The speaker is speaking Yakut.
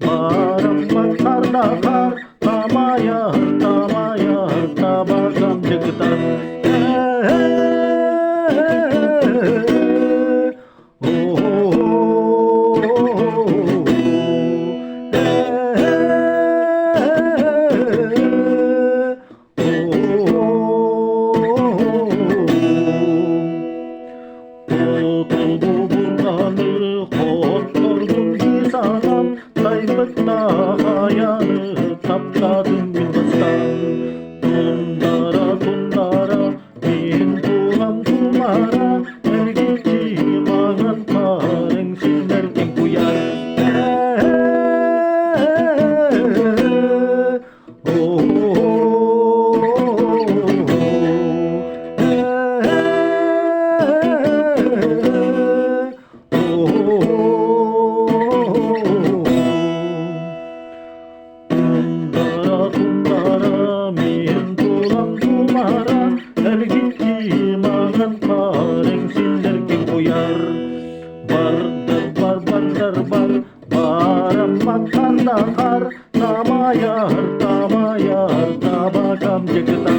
Бараммат хардахар, тамайар, тамайар, табагам дьыгытар. Хотугу хотторгун дии санаан, тайбыттаах айаны таптаатым мин бастаан. Тундара, тундара, мин тулам тумара, эргиччи маҥан хаарыҥ синнэргин куйар. Тундара, тундара, мин тулам тумара, эргиччи маҥан хаарыҥ силлэргин куйар. Бардар, бар, бардар, бар, бараммат хардахар, тамайар, тамайар, табакам дьыгытар.